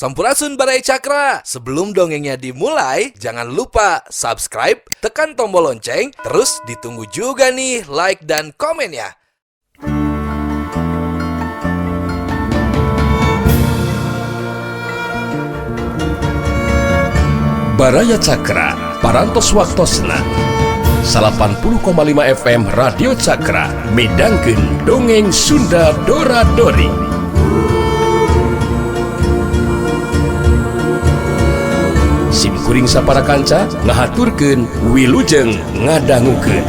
Sampurasun, Baraya Cakra. Sebelum dongengnya dimulai, jangan lupa subscribe, tekan tombol lonceng, terus ditunggu juga nih like dan komennya. Baraya Cakra, Parantos Waktosna 80,5 FM Radio Cakra midangkeun Dongeng Sunda Dora Dori. Sim kuring sapara kanca ngahaturkeun wilujeng ngadangukeun.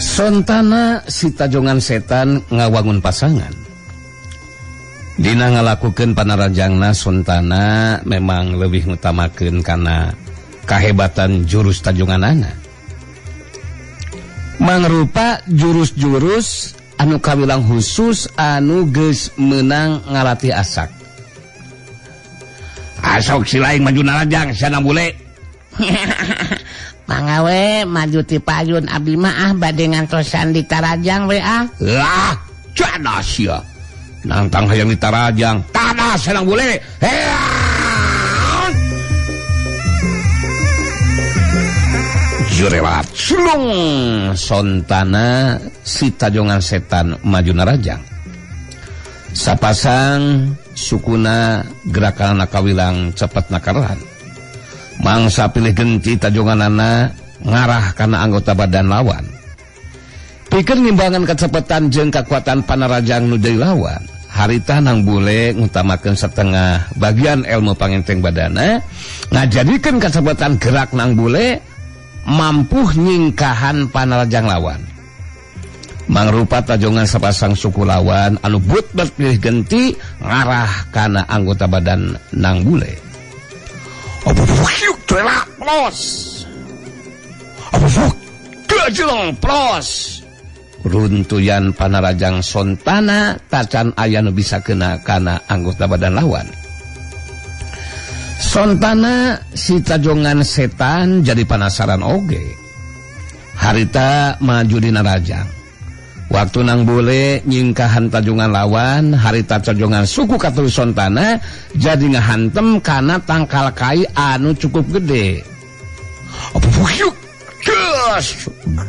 Sontana si tajongan setan ngawangun pasangan. Dina ngalakukeun panarajangna, Sontana memang lebih ngutamakeun kana kahebatan jurus tajonganana. Mangrupa jurus-jurus anu kawilang khusus anu geus meunang ngalatih asak. Asok si laing maju narajang sana bule. Mangga we maju ti payun, abdi mah ah bade ngantosan di tarajang we ah. Lah, cadas sia. Nantang hayang di tarajang. Tadas senang bule. Jurewat sulung Sontana si tajongan setan maju narajang. Sapasang sukuna gerakan kawilang cepet nakarlan. Mangsa pilih genti tajonganana ngarah kana anggota badan lawan. Pikir ngimbangan kecepatan jeung kekuatan panarajang nu deui lawan. Harita nang bule ngutamakeun setengah bagian ilmu pangenteng badana, ngajadikeun kecepatan gerak nang bule mampu nyingkahan panarajang lawan. Mangrupa tajongan sapasang suku lawan anu but pilih genti ngarah kana anggota badan nang bule. Plos. Runtuyan panarajang Sontana tacan aya nu bisa kena kana anggota badan lawan. Sontana si tajongan setan jadi penasaran oge. Harita maju dina rajang. Waktu nang bule nyingkahan tajongan lawan, harita tajongan suku katuhu Sontana jadi ngahantem kana tangkal kai anu cukup gede.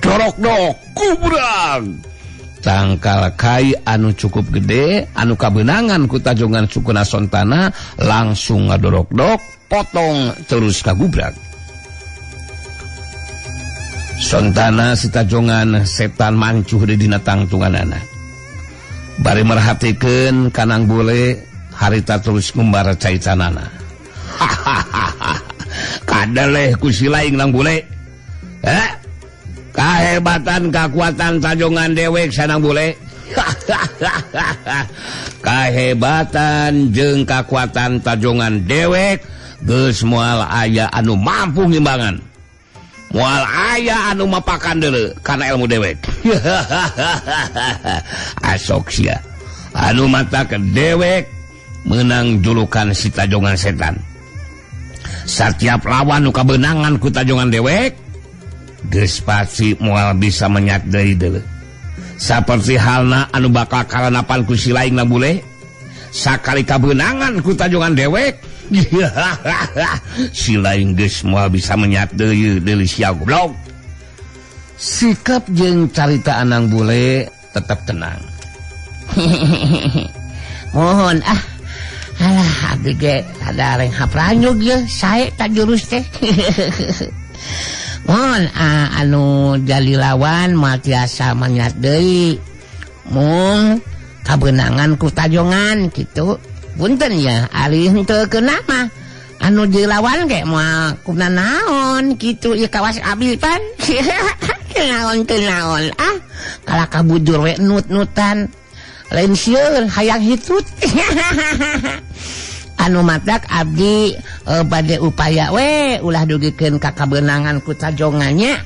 Dorok-dorok kubrang. Tangkal kai anu cukup gede anu kabeunangan ku tajongan sukuna Sontana langsung ngadorok-dok, potong terus kagubrak. Sontana si tajongan setan mancuh di dina tangtunganana. Bari merhatikeun kanang bule, harita terus ngumbar caicanana. Hahaha. Kadeleh ku si laing nang bule. Eh? Kahebatan kakuatan tajongan dewek sanang bule. Kahebatan jeung kakuatan tajongan dewek geus moal aya anu mampu ngimbangan. Moal aya anu mapakan deuleu kana ilmu dewek. Asok sia. Anu mata ke dewek meunang julukan si tajongan setan. Satiap lawan nu kabeunangan ku tajongan dewek geus pasti moal bisa menyat deui deuleu. Saperti halna anu bakal karanapan ku si laing na bule, sakali kabeunangan ku tajongan dewek si laing geus moal bisa menyat deui deuli sia goblok. Sikap jeung carita anang bule tetap tenang. Mohon ah. Alah abdi ge ada reng hapranyug ye sae ta jurus teh. Mohon ah, anu jadi lawan moal tiasa menyat deui. Mung kabeunangan ku tajongan kitu. Punten ya, ari henteu keuna mah anu dilawan ge moal kuna naon kitu ieu kawas abdi pan. Naon teu naon ah, kalah kabujur we nut-nutan. Lain sieun hayang hitut. Anu matak abdi bade upaya we ulah dugikeun ka kabeunangan ku tajongannya.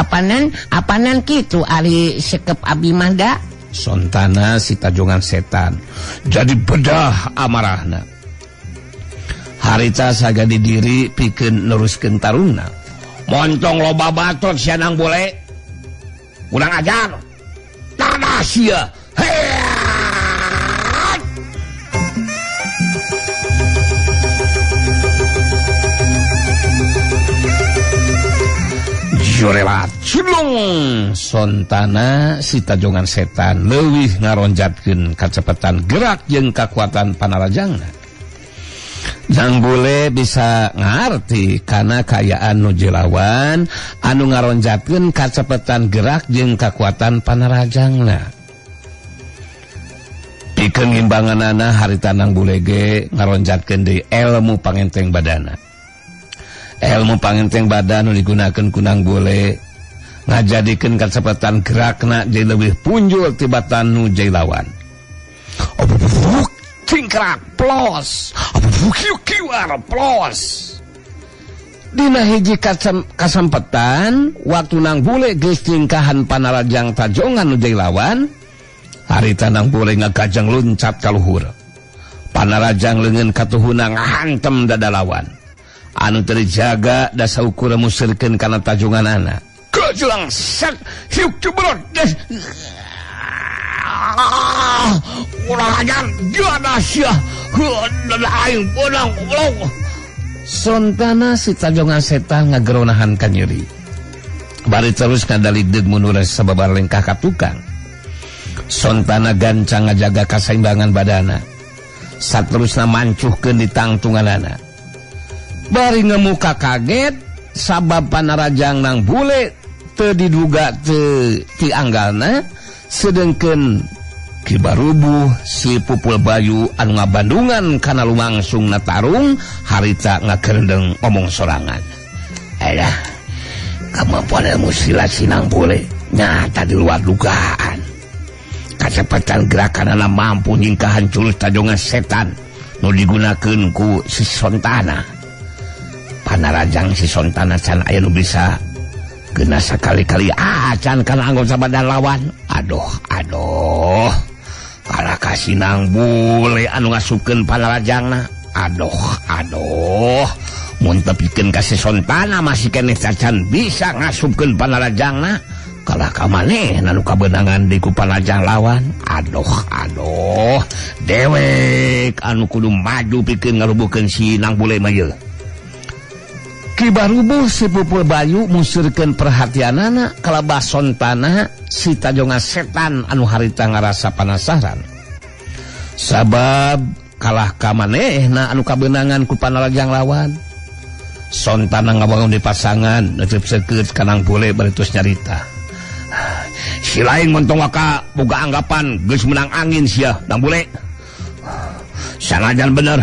Apanan apanan kitu ari sekep abdi mah da. Sontana si tajongan setan jadi bedah amarahna. Harita sagadi diri pikeun neruskeun tarungna. Montong loba batot sia Nang Bule. Kurang ajar. Tanah sia. Heat! Jorelat culung sontana si tajongan setan leuwih ngaronjatkeun kacepetan gerak jeung kakuatan panarajangna. Nang Bule bisa ngarti kana kaayaan nu jelawan anu ngaronjatkeun kacepetan gerak jeung kakuatan panarajangna. Pikeun ngimbanganana harita Nang Bule ge ngaronjatkeun deui ilmu pangenteng badana. Ilmu pangenteng badan nu digunakeun ku Nang Bule ngajadikeun kacepetan gerakna jadi leuwih punjul tibatan nu jailawan. Cingkrak plos, kiwar plos. Dina hiji kasampetan waktu Nang Bule geus tingkahan panarajang tajongan nu jailawan, harita Nang Bule ngagajang luncat ka luhur. Panarajang leungeun katuhuna ngahantem dada lawan. Anu teu dijaga da saukur musirkeun kana tajonganana. Kejulang set hiuk jebrot. Urang ajar jada sia. Aing beunang goblok. Sontana si tajongan setan ngageronahan ka nyeri. Bari terus ngadalideug mundur sababar lengkah ka tukang. Sontana gancang ngajaga kasaimbangan badana. Saterusna mancuhkeun di tangtunganana. Bari ngemuka kaget sabab panarajang Nang Bule teu diduga teu tianggalna, sedengkeun Ki Barubuh si Pupul Bayu anu ngabandungan kana lumangsungna tarung harita ngagerendeng omong sorangan. Alah, kemampuan ilmu silat si Nang Bule nyata di luar dugaan. Kacepetan gerakanana mampu nyingkahan jurus tajongan setan nu digunakeun ku si Sontana. Panarajang si Sontana can aya nu bisa kena sakali-kali acan kana anggota badan lawan. Aduh aduh, kalah ka si Nang Bule anu ngasupkeun panarajangna. Aduh aduh, mun tepikeun ka si Sontana masih keneh cacan bisa ngasupkeun panarajangna. Kalah ka manehna nu kabeunangan di ku panarajang lawan. Aduh aduh, dewek anu kudu maju pikeun ngarubuhkeun si Nang Bule mah ieu. Ki Barubuh si Pupul Bayu musirkeun perhatianana kalabah Sontana si tajongan setan anu harita ngarasa panasaran. Sabab kalah ka manehna anu kabeunangan ku panarajang lawan. Sontana ngabangun di pasangan neup seukeut ka Nang Bule bari terus nyarita. Si lain montong waka boga anggapan geus menang angin sia Nang Bule. Sanajan bener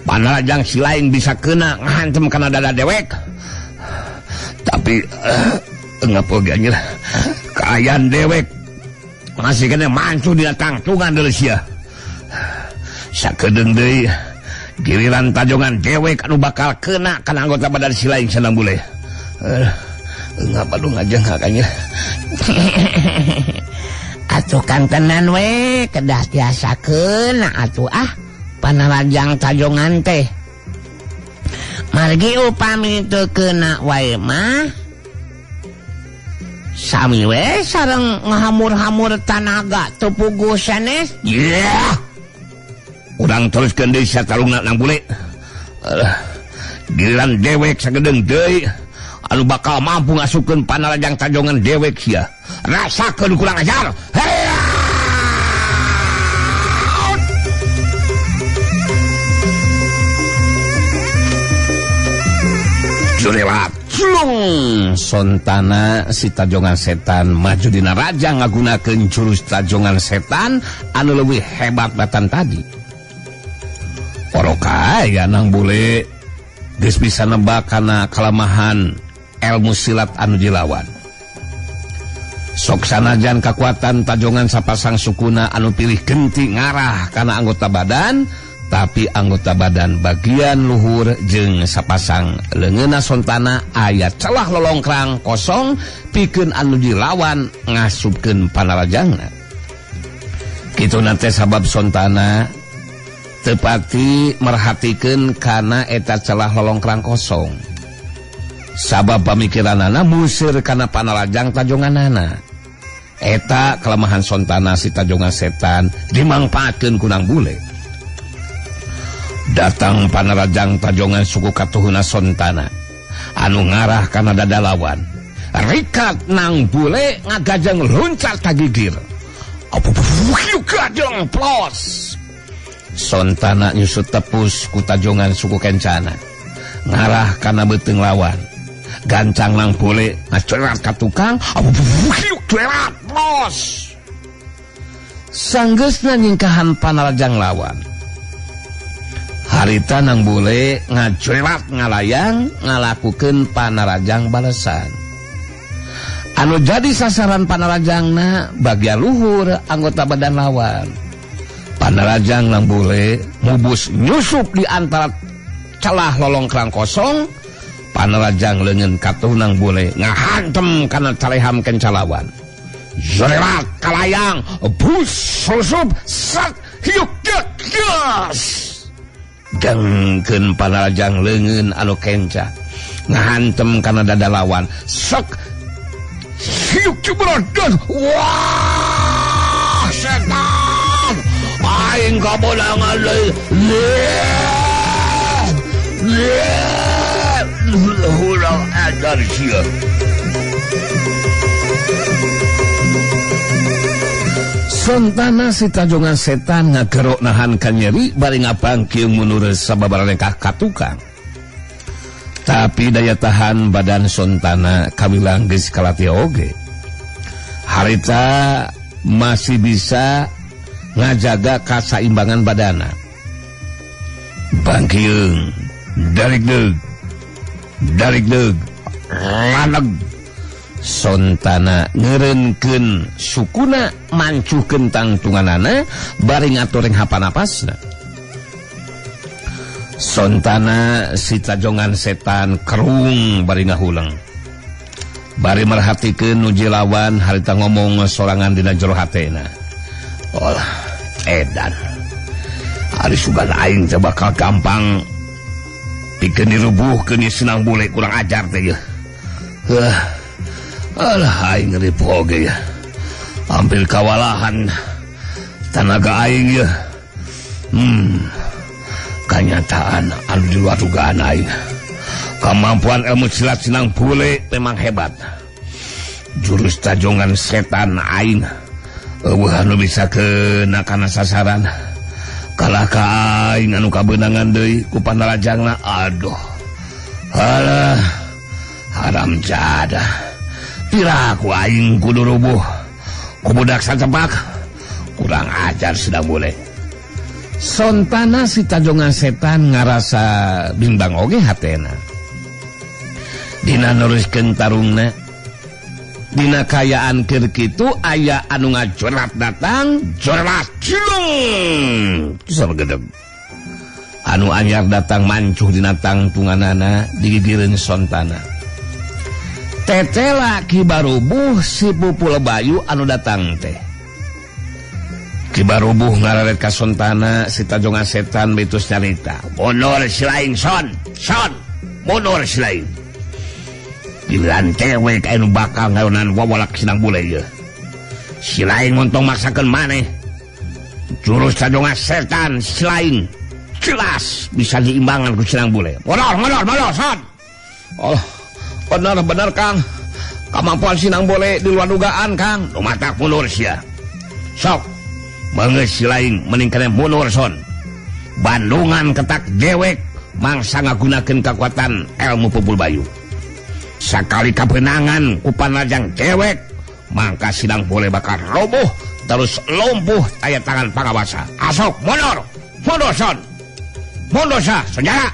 panarajang si lain bisa kena ngahantem kana dada dewek. Tapi ngapo ge anjir kaayaan dewek masih kena mancu dina tangtungan deui sia. Sakedeung deui giliran tajongan dewek anu bakal kena kana anggota badan si lain Nang Bule. Ngapa lu ngajeng anjir. Atuh kantenan we kedah tiasa keuna atuh ah panarajang tajongan teh. Margi upami teu keuna wae mah sami we sareng ngahamur-hamur tanaga teu puguh sanes. Yeah. Urang teruskeun deui satarungna Nang Bule. Giliran dewek sagedeung deui anu bakal mampu ngasupkeun panarajang tajongan dewek sia. Rasakeun kurang ajar. Hey! Jurewat culung sontana si tajongan setan maju dina raja ngagunakeun jurus tajongan setan anu leuwih hebat batan tadi. Oroka ya Nang Bule geus bisa nebak kana kalemahan ilmu silat anu dilawan. Sok sanajan kakuatan tajongan sapasang sukuna anu pilih genti ngarah kana anggota badan, tapi anggota badan bagian luhur jeung sapasang leungeunna sontana aya celah lolongkrang kosong pikeun anu dilawan ngasupkeun panarajangna. Kitu nate sabab Sontana tepati merhatikeun kana eta celah lolongkrang kosong. Sabab pamikiranana musir kana panarajang tajonganana. Eta kelemahan Sontana si tajongan setan dimangpaatkeun ku Nang Bule. Datang panarajang tajongan suku katuhuna Sontana anu ngarah kana dada lawan. Rikat Nang Bule ngagajeng loncat ka gigir. Gajeng plos. Sontana nyusut tepus ku tajongan suku kencana. Ngarah kana beuteung lawan. Gancang Nang Bule ngacerat ka tukang. Cerat plos. Sanggeusna nyingkahan panarajang lawan. Harita Nang Bule ngacerat ngalayang ngalakukeun panarajang balesan. Anu jadi sasaran panarajangna bagian luhur anggota badan lawan. Panarajang Nang Bule mubus nyusup di antara celah lolongkrang kosong. Panarajang leungeun katuh Nang Bule ngahantem kana caleham kencalawan. Zerat kalayang bus susup sat hiuk gas. Dengkeun panarajang leungeun anu kenca ngahantem kana dada lawan. Sok hiuk cibrodos. Wah setan aing kabolangan deui. Hurang ajar sia. Sontana si tajongan setan ngagerok nahan kanyeri bari ngabangkiung mundur sababaralengkah ka tukang. Tapi daya tahan badan Sontana kawilang geus kalatih oge. Harita masih bisa ngajaga kasaimbangan badana. Bangkiung darik deug darik deug laneg. Sontana ngeureunkeun sukuna mancuhkeun tangtunganana bari ngatureng hapanapasna. Sontana si tajongan setan kerung bari ngahuleng. Bari merhatikeun nu lawan harita ngomong sorangan dina jero hatena. Olah edan. Ari sugan aing teh bakal gampang pikeun dirubuhkeun ieu Nang Bule kurang ajar teh yeuh. Heuh. Alah aing ripuh oge ya. Hampir kawalahan tanaga aing ya. Kenyataan anu di luar dugaan aing. Kemampuan ilmu silat Nang Bule memang hebat. Jurus tajongan setan aing eueuh anu bisa kena kana sasaran. Kalah ka aing anu kabeunangan deui ku panarajangna. Aduh. Alah haram jadah. Piraku aing kudu rubuh ku budak sacepak kurang ajar sedang boleh. Sontana si tajongan setan ngarasa bimbang oge hatena. Dina neruskeun tarungna dina kayaan keur kitu aya anu ngajorat datang jorat cilung sagedeg. Anu anyar datang mancuh dina tangtunganana digigireun Sontana. Tetela Ki Barubuh si Pupul Bayu anu datang teh. Ki Barubuh ngararet ka Sontana si tajongan setan mitus nyarita. Mundur si lain son, son, mundur si lain. Giliran cewek anu bakal ngayonan wawalak si Nang Bule ieu. Si lain montong maksakeun maneh. Jurus tajongan setan si lain jelas bisa diimbangan ku si Nang Bule. Mundur, mundur, mundur son. Oh. Benar-benar Kang, kemampuan si Nang Bule di luar dugaan Kang. Lumatak mundur sia. Sok, mengeus si lain mending kena mundur son. Bandungan ketak dewek mangsa ngagunakeun kekuatan ilmu Pupul Bayu. Sakali kabenangan ku panarajang dewek, mangka si Nang Bule bakal roboh terus lumpuh aya tangan pangawasa. Asok mundur, mundur son. Mundur sa, senjata.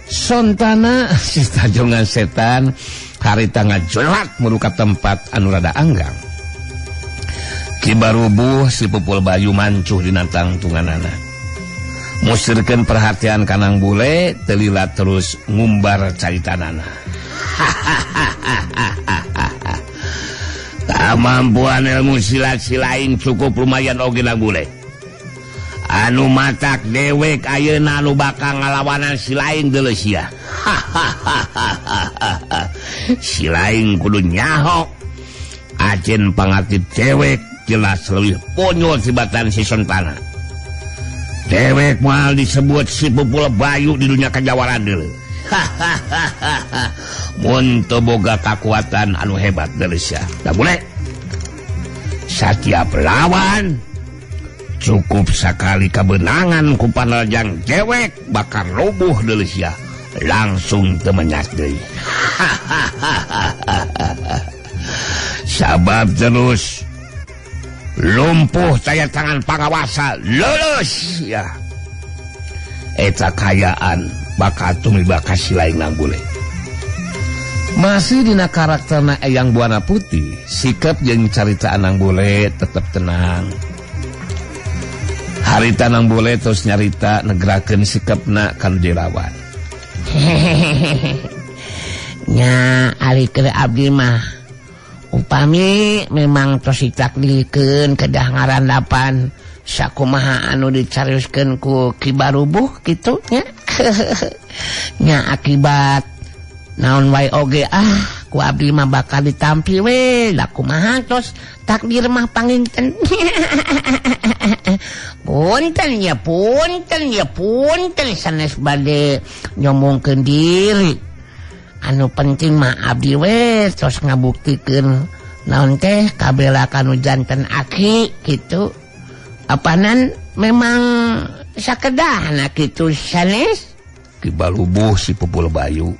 Sontana si tajongan setan harita ngajolat meruka tempat anu rada anggang. Ki Barubuh si Pupul Bayu mancuh dina tangtunganana. Musirkeun perhatian ka Nang Bule telila terus ngumbar caritanana. Kamampuan ilmu silat silain cukup lumayan oge Nang Bule. Anu matak dewek ayeuna anu bakal ngalawanan silain deuleu sia. Silain kudu nyaho. Ajen pangarti dewek jelas leuwih ponyol tibatan si Sontana. Dewek moal disebut si Pupul Bayu di dunia kajawaran deuleu. Mun teu boga kakuatan anu hebat deuleu sia. Nang Bule. Satiap lawan cukup sakali kebenangan ku panarajang dewek bakal roboh deuleu sia, langsung teu menyat deui. Sabab terus lumpuh taya tangan pangawasa lulus ya. Eta kayaan bakal tumiba ka silaing Nang Bule. Masih dina karakterna Eyang Buana Putih, sikap jeung carita Nang Bule tetep tenang. Harita Nang Bule terus nyarita negerakeun sikapna ka nu lawan. Nya ari keur abdi mah upami memang tos ditakdirkeun kedah ngarandapan sakumaha anu dicarioskeun ku Ki Barubuh kitu nya. Nya akibat naon wae oge ah ku abdi mah bakal ditampi we lah kumaha tos takdir mah panginten. Punten ya punten ya punten sanes bade nyomongkeun diri. Anu penting mah abdi we tos ngabuktikeun naon teh kabela kanu janten aki kitu. Apanan memang sakedahna kitu sanes. Ki Barubuh si Pupul Bayu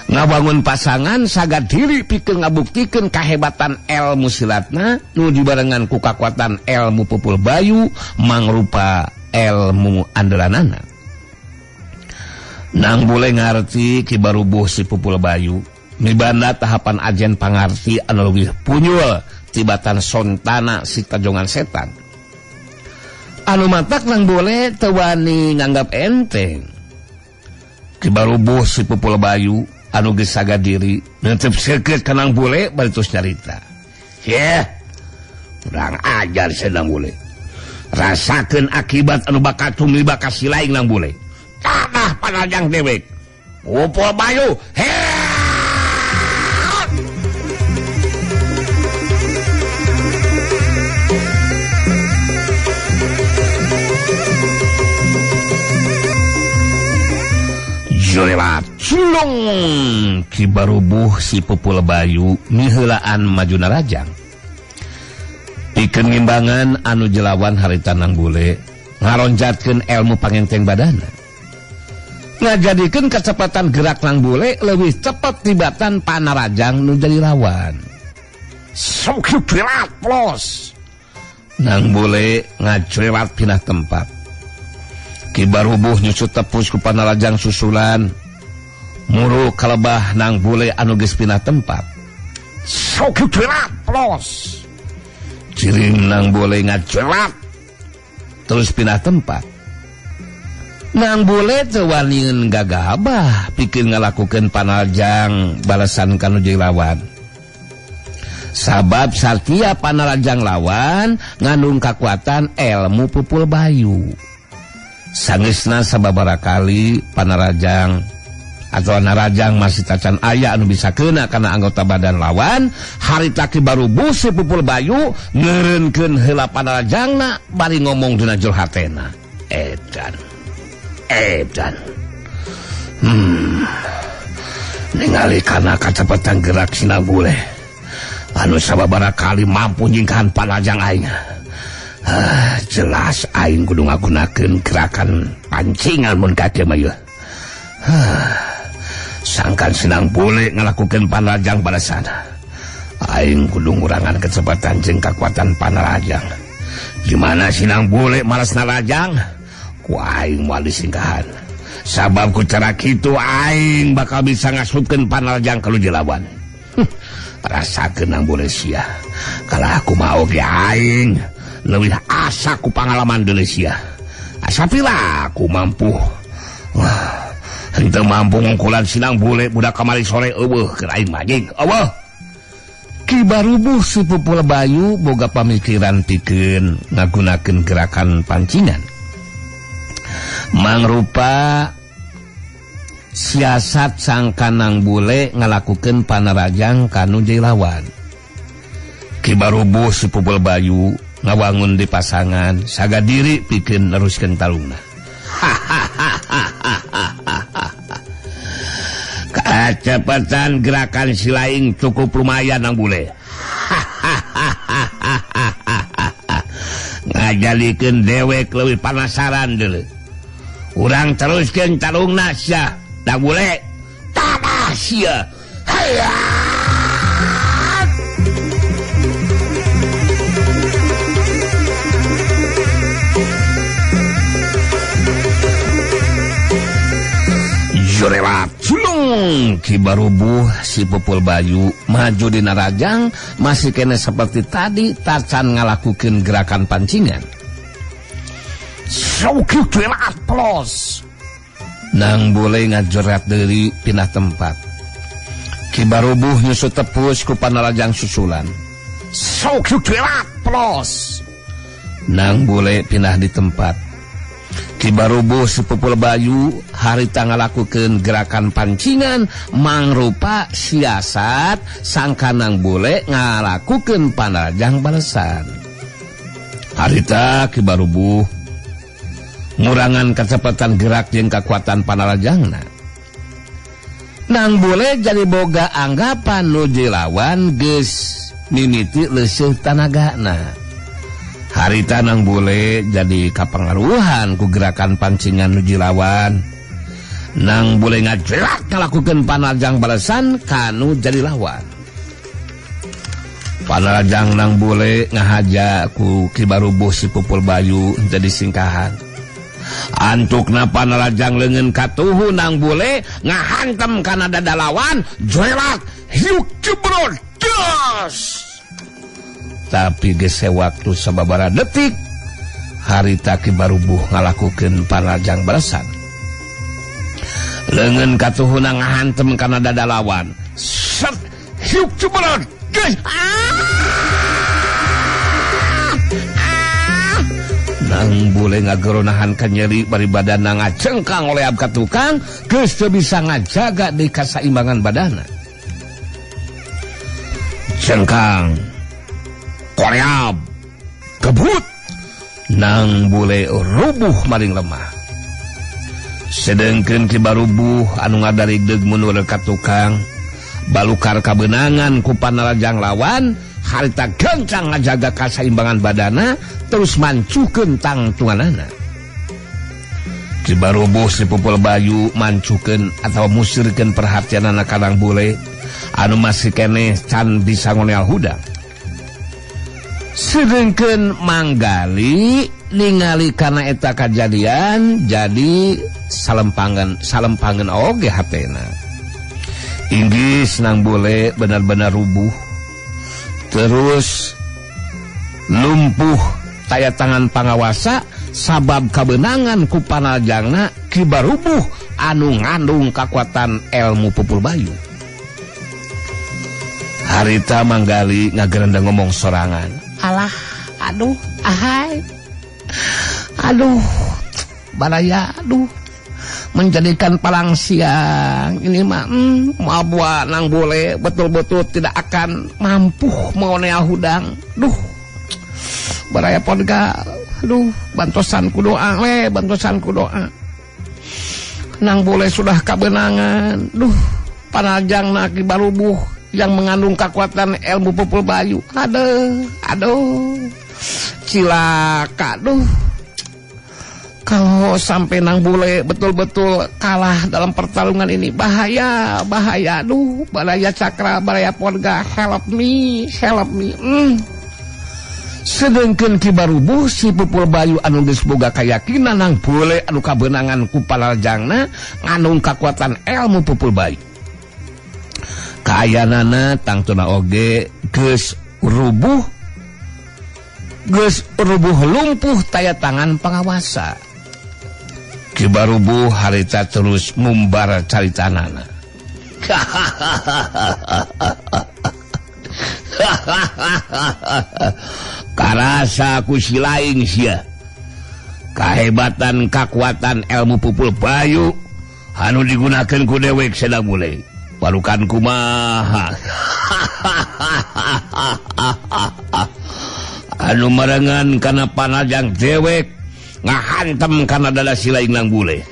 ngabangun pasangan saga diri pikeun ngabuktikeun kahebatan ilmu silatna nu dibarengan ku kakuatan ilmu Pupul Bayu mangrupa ilmu andalanana. Nang Bule ngarti Ki Barubuh si Pupul Bayu mibanda tahapan ajen pangarti anu leuwih punyul tibatan Sontana si Tajongan Setan. Anu matak Nang Bule teu wani nganggap enteng. Ki Barubuh si Pupul Bayu anu geus saga diri netep seukeut ka Nang Bule bari terus nyarita. Yeh, urang ajar sia Nang Bule. Rasakeun akibat anu bakal tumiba ka silaing Nang Bule. Tanah panajang dewek. Pupul Bayu, he! Lewat cilung Ki Barubuh si Pupul Bayu miheulaan maju narajang. Pikeun ngimbangan anu jelawan harita Nang Bule ngaronjatkeun ilmu pangenteng badana. Ngajadikeun kecepatan gerak Nang Bule leuwih cepet tibatan panarajang nu jadi lawan. Sok pilat plos. Nang Bule ngacrewat pindah tempat. Ki Barubuh nyusut tepus ku panarajang susulan. Muru kalebah Nang Bule anu geus pindah tempat. Sok pilat plos. Ciring Nang Bule ngacrewat terus pindah tempat. Nang Bule teu waniun gagabah pikeun ngalakukeun panarajang balasan ka nu jeung lawan. Sabab satiap panarajang lawan ngandung kakuatan ilmu Pupul Bayu. Sangesna sababaraha kali panarajang atau narajang masih tacan aya anu bisa kena kana anggota badan lawan, harita Ki Barubuh si Pupul Bayu ngeureunkeun heula panarajangna bari ngomong dina jero hatena. Edan. Edan. Ningali kana kacepetan gerak si Nang Bule anu sababaraha kali mampu nyingkahan panarajang aing. Jelas aing kudu ngagunakeun gerakan pancingan mun ka dieu mah ieu. Sangkan si Nang Bule ngalakukeun panarajang balasan. Aing kudu ngurangan kecepatan jeung kakuatan panarajang. Gimana si Nang Bule malas narajang? Ku aing moal disingkahan. Sabab ku cara kitu aing bakal bisa ngasupkeun panarajang ka nu lawan. Rasakeun Nang Bule sia. Kalah aku mah oge aing leuwih asa ku pangalaman deuleu sia. Asa pila aku mampu. Wah, henteu mampu ngungkulan si Nang Bule budak kamari sore eueuh keur aing mah anjing. Eueuh. Ki Barubuh si Pupul Bayu boga pamikiran pikeun ngagunakeun gerakan pancingan. Mangrupa siasat sangkanang bule ngalakukeun panarajang kanu jadi lawan. Ki Barubuh si Pupul Bayu ngawangun di pasangan saga diri pikeun neruskeun tarungna. Kecepatan gerakan silaing cukup lumayan nang bule. Ngajalikeun dewek leuwih panasaran deuleu. Urang teruskeun tarungna sia, nang bule. Tabah sia. Hayat. Jorelat sulung Ki Barubuh si Pupul Bayu maju dina rajang masih kene seperti tadi tacan ngalakukeun gerakan pancingan. Sauki jorelat plos. Nang bule ngajoret deui pindah tempat. Ki Barubuh nyusut tepus ku panarajang susulan. Sauki jorelat plos. Nang bule pindah di tempat. Ki Barubuh si Pupul Bayu harita ngalakukeun gerakan pancingan mangrupa siasat sangkanang bule ngalakukeun panarajang balesan. Harita Ki Barubuh ngurangan kecepatan gerak jeung kekuatan panarajangna. Nang bule jadi boga anggapan nu lawan geus mimiti leuseut tanagana. Harita nang bule jadi kapangaruhan ku gerakan pancingan nu lawan. Nang bule ngajelak ngalakukeun panarajang balesan kanu jadi lawan. Panarajang nang bule ngahaja ku Ki Barubuh si Pupul Bayu jadi singkahan. Antukna panarajang leungeun katuhu nang bule ngahantem kana dada lawan, jelak hiuk jebrot das. Tapi gese waktu sababaraha detik harita Ki Barubuh ngalakukeun panarajang balesan. Leungeun katuhuna ngahantem kana dada lawan. Set hiuk jebrot geus. Nang bule ngageronahan kanyeri bari badanna ngacengkang oleh ab ka tukang geus teu bisa ngajaga di kasaimbangan badana. Cengkang koreab kebut nang bule rubuh maring lemah. Sedengkeun Ki Barubuh anu ngadarigdeug mundur ka tukang balukar kabeunangan ku panarajang lawan harita gencang ngajaga kasaimbangan badana terus mancukeun tangtunganana. Ki Barubuh si Pupul Bayu mancukeun atawa musirkeun perhatianana ka nang bule anu masih keneh can bisa ngoneal hudang. Sedengkeun Manggali ningali kana eta kajadian jadi salempangan oge hatena. Inggis nang bule benar-benar rubuh terus lumpuh taya tangan pangawasa sabab kabeunangan ku panarajangna Ki Barubuh anu ngandung kakuatan ilmu Pupul Bayu. Harita Manggali ngagerendeng ngomong sorangan. Alah, aduh, ahai, aduh, baraya, aduh, menjadikan palang siang ini mah, mabua nang bule betul-betul tidak akan mampu mengonea hudang. Duh, baraya podga, aduh, bantosan ku doa, le, bantosan ku doa. Nang bule sudah kabenangan, duh, panajang Ki Barubuh yang mengandung kekuatan ilmu Pupul Bayu. Aduh, aduh, cilaka, aduh. Kalau sampai nang bule betul-betul kalah dalam pertarungan ini, bahaya, bahaya, aduh, baraya cakra, baraya porga, help me, help me. Sedengkeun Ki Barubuh si Pupul Bayu anu geus boga kayakinan nang bule anu kabeunangan ku panarajangna ngandung kakuatan ilmu Pupul Bayu. Kaayanana tangtuna oge geus rubuh lumpuh taya tangan pangawasa. Ki Barubuh harita terus mumbar caritanana. Karasa ku si laing sia. Kahebatan kakuatan ilmu pupul bayu anu digunakeun ku dewek sedang bule. Barukan kumaha. Anu merengan kana panajang dewek ngahantem kana dada si laing nang bule.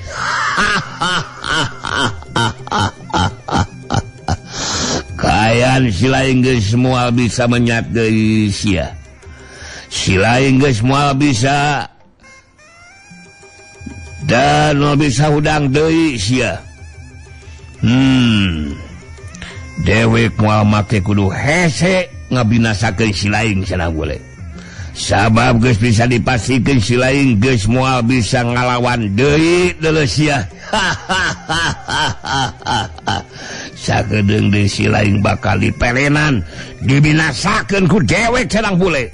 Kayan si laing geus moal bisa menyat deui sia. Si laing geus moal bisa dan moal bisa hudang deui sia. Dewek moal make kudu hese ngabinasakeun si laing cenah bule. Sabab geus bisa dipastikeun si laing geus moal bisa ngalawan deui deuleu sia. Sakedeung deui si laing bakal dipelenan, dibinasakeun ku dewek cenah bule.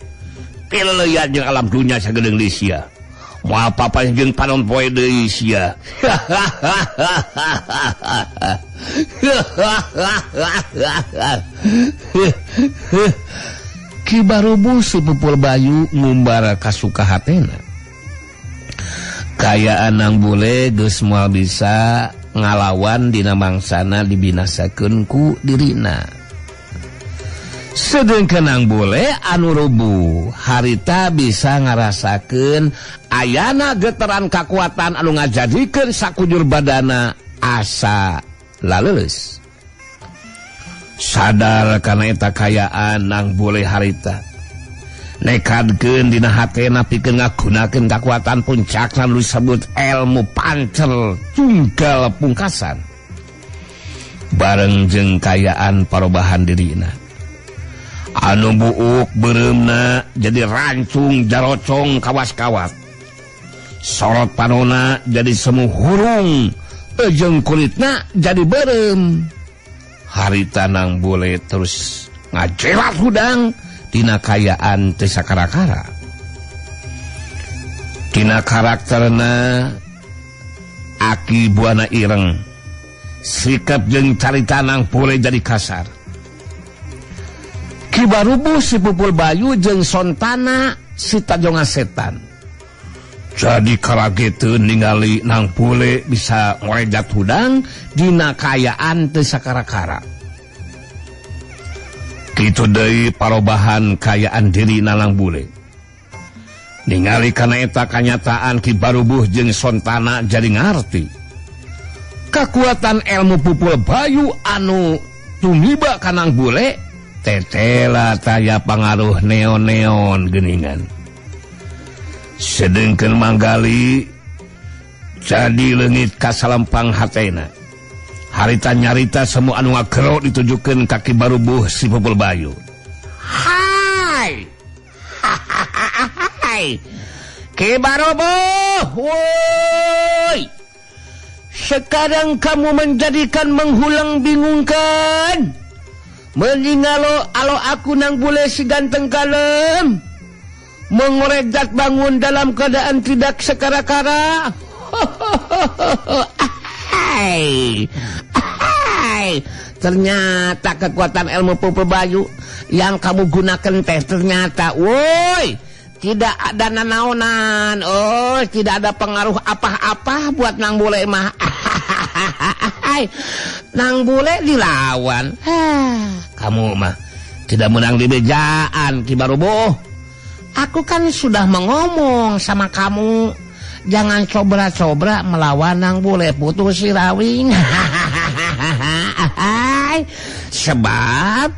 Pileuyan jeung alam dunya sakedeung deui sia. Moal papas jeung panon poe deui sia. Ki Barubuh si Pupul Bayu ngumbar kasuka hatena. Kayaan nang bule geus moal bisa ngalawan dina mangsana dibinasakeun ku dirina. Sedengkeun nang bule anu rubuh harita bisa ngarasakeun ayana getaran kakuatan anu ngajadikeun sakujur badana asa laleuleus. Sadar kana eta kayaan nang bule harita nekadkeun dina hatena pikeun ngagunakeun kakuatan puncakna nu disebut ilmu pancer tunggal pungkasan bareng jeung kayaan parobahan dirina anu buuk beureumna jadi rancung jarocong kawas-kawat sorot panona jadi semu hurung jeung kulitna jadi beureum. Harita nang bule terus ngajelat hudang dina kayaan teu sakara-kara. Dina karakterna Aki Buana ireng, sikap jeung carita nang bule jadi kasar. Ki Barubuh si Pupul Bayu jeung Sontana si Tajonga setan. Jadi karageteun ningali nang bule bisa ngorejat hudang dina kayaan teu sakara-kara. Kitu deui parobahan kayaan diri nang bule. Ningali kana eta kanyataan Ki Barubuh jeung Sontana jadi ngarti. Kakuatan ilmu Pupul Bayu anu tumiba ka nang bule tetela taya pangaruh neon-neon geuningan. Sedengkeun Manggali jadi leungit ka salempang hatena. Harita nyarita semua anu ngagero ditujukeun ka Ki Barubuh si Pupul Bayu. Hai. Hai. Ki Barubuh, woi. Sekarang kamu menjadikan menghulang bingungkan. Meningalo alo aku nang bule si ganteng kalem. Mengorejat bangun dalam keadaan tidak sekara-kara. Hai. Hai. Ternyata kekuatan ilmu Pupul Bayu yang kamu gunakan teh ternyata, woi, tidak ada nanaonan. Oh, tidak ada pengaruh apa-apa buat nang bule mah. Nang bule dilawan. Kamu mah tidak menang di bejaan Ki Barubuh. Aku kan sudah mengomong sama kamu, jangan cobra-cobra melawan nang bule putus sirawing. Sebab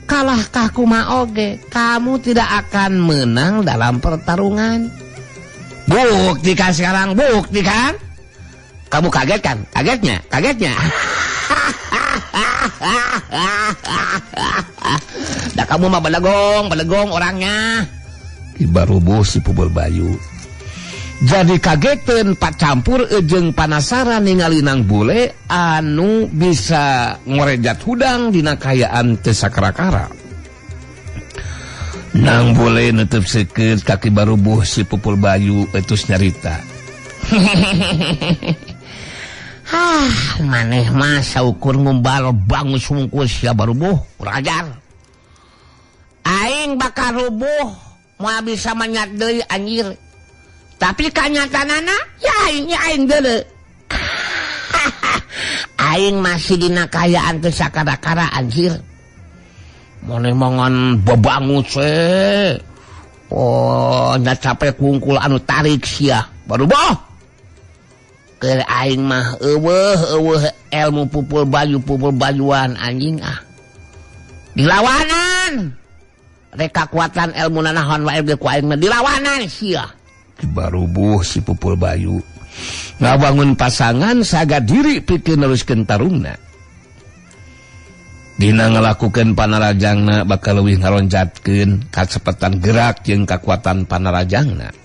kalahkah kuma oge, kamu tidak akan menang dalam pertarungan. Buktikan sekarang, buktikan. Kamu kaget kan? Kagetnya, kagetnya. Dah kamu mah belegong, belegong orangnya. Ki Barubuh si Pupul Bayu jadi kageteun pacampur jeung panasaran ningali nang bule anu bisa ngorejat hudang dina kayaan teu sakara-kara. Nang bule netep seukeut ka Ki Barubuh si Pupul Bayu etus nyarita. Ah, maneh mah saukur ngumbal bangun sungkus ya Barubuh, kurang ajar. Aing bakal rubuh moal bisa manyat deui anjir. Tapi kanyataanana ya aing ya aing deuleu. Aing masih dina kaayaan teu sakara-kara anjir. Maneh mangan bebangut we. Oh, nya capek kungkul anu tarik sia. Barubuh. Keur aing mah eueuh eueuh ilmu pupul baju pupul bajuan anjing ah. Dilawanan. Rek kakuatan ilmu nanaon wae ge ku aing mah dilawanan sia. Barubuh si Pupul Bayu ngabangun pasangan saga diri pikeun neruskeun tarungna. Dina ngalakukeun panarajangna bakal leuwih ngaroncatkeun kacepetan gerak jeung kakuatan panarajangna.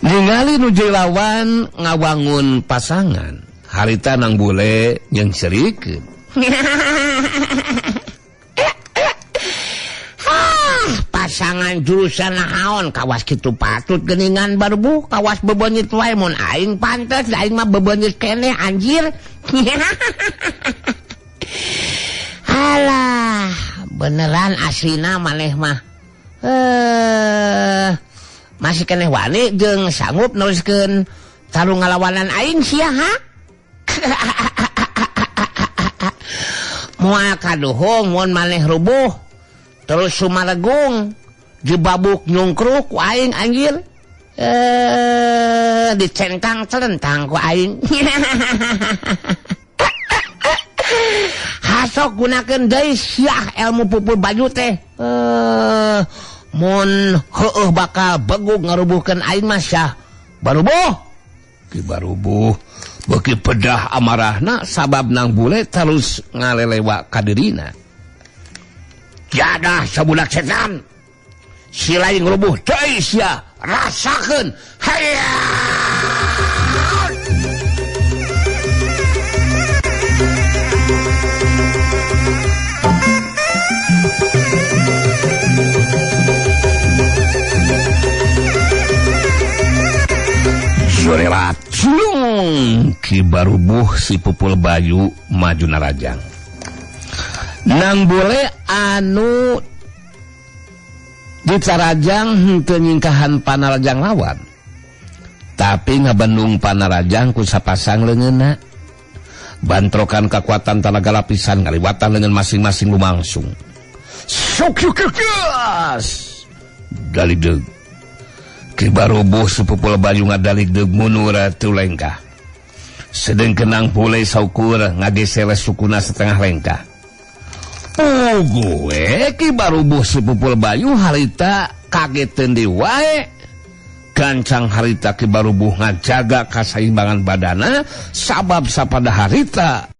Ningali nu jadi lawan ngawangun pasangan, harita nang bule jeung serikeun. Pasangan jurusan naon kawas kitu patut geuningan barubuh kawas bebeungit wae mun aing pantes aing mah bebeungit keneh anjir. Alah, beneran aslina maneh mah. Masih keneh wani jeung sanggup neruskeun tarung ngalawanan aing sia ha? Moal kaduhung mun maneh rubuh terus sumaregung jebabuk nyungkruk ku aing anjir. Dicentang celentang ku aing. Hasok gunakeun deui siah ilmu pupul baju teh. Mun heueuh bakal begug ngarubuhkeun aing mah syah. Barubuh. Ki barubuh beuki pedah amarahna sabab nang bule terus ngalelewa ka dirina. Jadah sabudak setan. Si lain rubuh deui sia, rasakeun. Hayya! Jorelat ciung Ki Barubuh si Pupul Bayu maju narajang. Nang bule anu dicarajang henteu nyingkahan panarajang lawan, tapi ngabendung panarajang ku sapasang leungeunna. Bantrokan kekuatan tanaga lapisan ngaliwatan leungeun masing-masing lumangsung. Sok yuk daligdeug. Ki Barubuh si Pupul Bayu ngadaligdeug mundur teu lengkah. Sedengkeun nang bule saukur ngagesel sukuna setengah lengkah. Oh gue Ki Barubuh si Pupul Bayu harita kageteun deui wae. Gancang harita Ki Barubuh ngajaga kasaimbangan badana sabab sapada harita